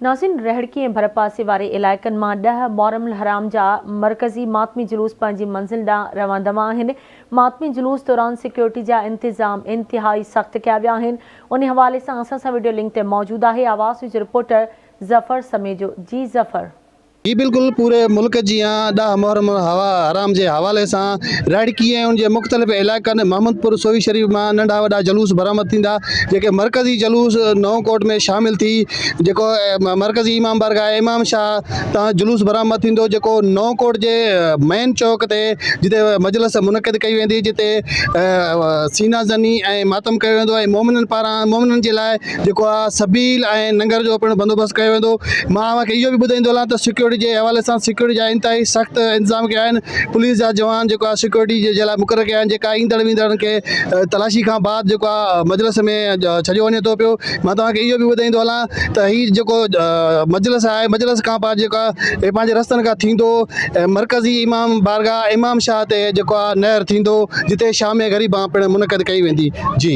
ناظرين رهڙڪي ۽ ڀرپاسي واري علائقن مان ڏهه محرم الحرام جا مرڪزي ماتمي جلوس پنهنجي منزل ڏانهن روان دوان آهن، ماتمي جلوس دوران سيڪيورٽي جا انتظام انتهائي سخت ڪيا ويا آهن، انهي حوالي سان اسان سان وڊيو لنڪ تي موجود آهي آواز نيوز رپورٽر ظفر سميجو جي ظفر. جي بلڪل پوري ملڪ جيان ڏهه محرم الحرام جي حوالي سان رهڙڪي ۽ ان جي مختلف علائقن محمد پور سوئي شريف مان ننڍا وڏا جلوس برآمد ٿيندا جيڪي مرڪزي جلوس نئون ڪوٽ ۾ شامل ٿي جيڪو مرڪزي امام بارگاهه امام شاهه تان جلوس برآمد ٿيندو جيڪو نئون ڪوٽ جي مين چوڪ تي جتي مجلس منعقد ڪئي ويندي جتي سينا زني ۽ ماتم ڪيو ويندو ۽ مومنن پاران مومنن جي لاء جيڪو آ سبيل ۽ ننگر جو پڻ بندوبست ڪيو ويندو. مان اوهان کي اهو به ٻڌائيندو هلان ته سيڪيورٽي جي حوالي سان سيڪيورٽي جا انتهائي سخت انتظام ڪيا آهن. پوليس جا جوان جيڪو آ سيڪيورٽي جي لاء مقرر ڪيا آهن جيڪا ايندڙ ويندڙن کي تلاشي کان بعد جيڪو آ مجلس ۾ ڇڏيو وڃي ٿو پيو. مان توهان کي اهو به ٻڌائيندو هلان ته هي جيڪو مجلس آهي مجلس کان بعد جيڪو آ هي پنهنجي رستن کان ٿيندو مرڪزي امام بارگاهه امام شاهه تي جيڪو آ نهر ٿيندو جتي شام غريبان پڻ منعقد ڪئي ويندي. جي.